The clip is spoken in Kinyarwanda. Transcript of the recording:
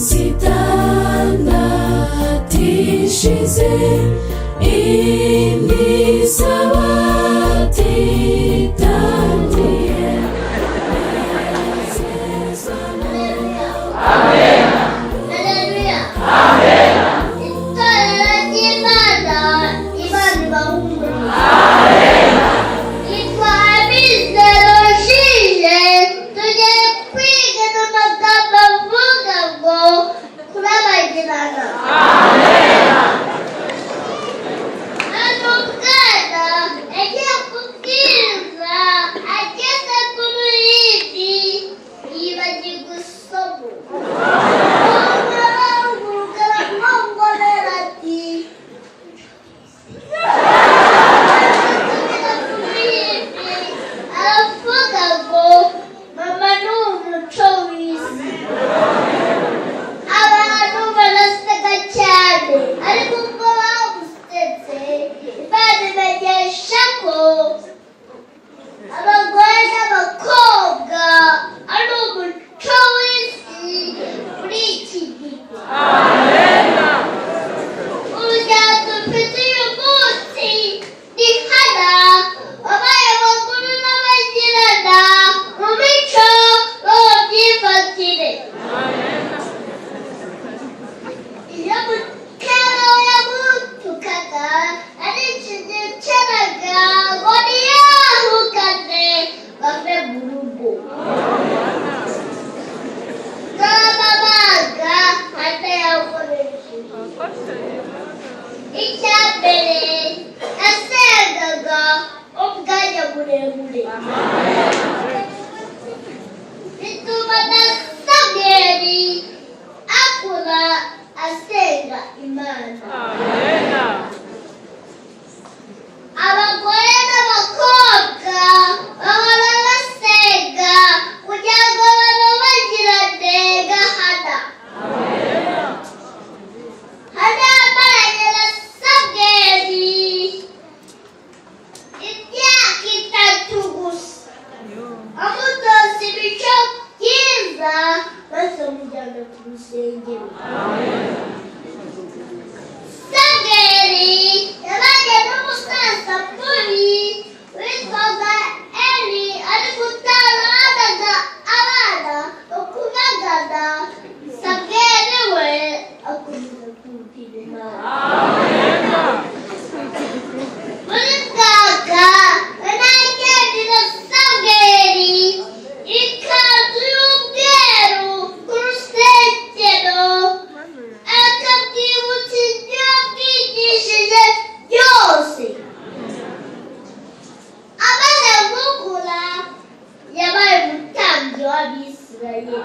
Iminsi 6 ishize, indi sabato itangiye. Haleluya. Itorero ry'Imana, Imana ibahumurize. Yitwa Amizero Jije, tugiye kwiga amagambo avuga ngo kurabagirana. Hano umwana yagiye kubwiriza ageze ku ruhimbi yibagirwa isomo. Aravuga ngo mama ni umuco w'isi. Abantu baraseka cyane, ariko ubwo bamusetse, Imana imenyesha ko abagore n'abakobwa ari umuco w'isi muri iki gihe. Urugero dufite uyu munsi ni Hana wabaye abakuru n'abagirana mu mico no mu myifatire. Iyo mukera we yamutukaga aricecekeraga ngo ntiyahukane bave mu rugo. N'amabaga Hana yakoresheje. Icya mbere, yasengaga umwanya muremure, bituma na Samweli akura asenga Imana. Abagore n'abakobwa bahora basenga kugira ngo barabagirane nka Hana. Hana yamaranye na Samweli imyaka 3 gusa, amutoza imico myiza maze amujyana ku rusengero. Samweli yabanye n'umusaza mubi witwaga Eli, ariko utarahanaga abana ukubagana. Samweli we akomeza kumvira Imana. Muri bwaka nagendera Samweli ikanzu y'umweru ku rusengero, akabwibutsa ibyo yabwigishije byose. Amaze gukura yabaye umutambyi w'Abisirayeli.